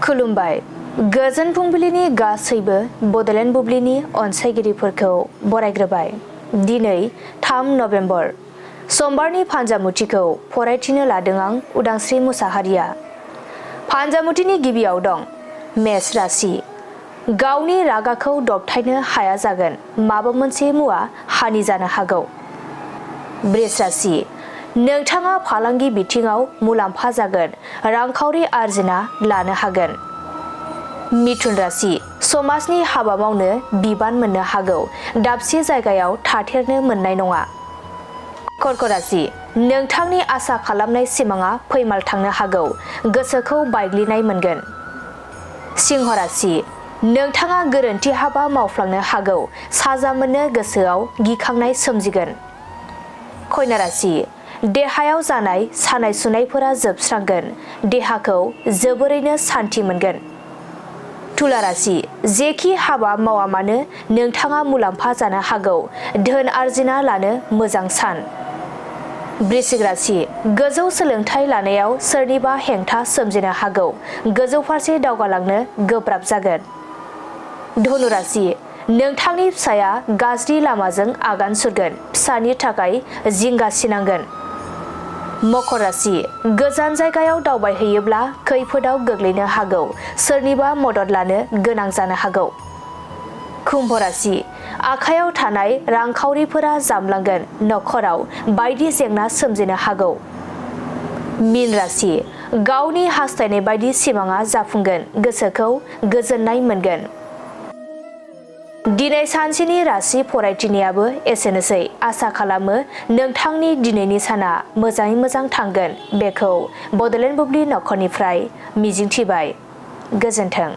खुलुमबाय। गोजोन फुंबिलिनि गासैबो बडलेण्ड बुब्लिनि अनसायगिरिफोरखौ बरायग्रोबाय। दिनै 3 नभेम्बर समबारनि फान्जामुथिखौ फरायथिनो लादों आं उदांस्रि मुसाहारिया। फान्जामुथिनि गिबियाव दं मेष राशि। गावनि रागाखौ दबथायनो हाया जागोन, माबा मोनसे मुवा हानि जानो हागौ। बृष राशि। नोंथाङा फालांगि बिथिङाव मुलाम्फा जागोन, रांखावरि आरजिना लानो हागोन। मिथुन राशि। समाजनि हाबा मावनो बिबान मोननो हागौ, दाबसे जायगायाव थाथेरनो मोननाय नङा। कर्क राशि। नोंथांनि आसा खालामनाय सिमाङा फैमाल थांनो हागौ, गोसोखौ बायग्लिनाय मोनगोन। सिंह राशि। नोंथाङा गोरोन्थि हाबा मावफ्लांनो हागौ, साजा मोननो गोसोआव गिखांनाय सोमजिगोन। कन्या राशि। देहायाव जानाय सानाय सुनायफोरा जोबस्रांगोन, देहाखौ जोबोरैनो सान्थि मोनगोन। तुला राशि। जेखि हाबा मावा मानो नोंथाङा मुलाम्फा जानो हागौ, धोन आरजिना लानो मोजां सान। वृश्चिक राशि। गोजौ सोलोंथाइ लानायाव सोरनिबा हेंथा सोमजिनो हागौ, गोजौ फारसे दावगालांनो गोब्राब जागोन। धनु राशि। नोंथांनि फिसाया गाज्रि लामाजों आगान सुरगोन, फिसानि थाखाय जिंगा सिनांगोन। मकर राशि। गोजान जायगायाव दावबायहैयोब्ला खैफोदाव गोग्लैनो हागौ, सोरनिबा मदद लानो गोनां जानो हागौ। कुम्भ राशि। आखायाव थानाय रांखावरिफोरा जामलांगोन, नखराव बायदि जेंना सोमजिनो हागौ। मीन राशि। गावनि हास्थायनाय बायदि सिमाङा जाफुंगोन, गोसोखौ गोजोननाय मोनगोन। दिनै सानसेनि राशि फरायथिनायाबो एसेनोसै। आसा खालामो नोंथांनि दिनैनि साना मोजाङै मोजां थांगोन, बेखौ बडलेण्ड बुब्लि नखरनिफ्राय मिजिंथिबाय। गोजोन्थों।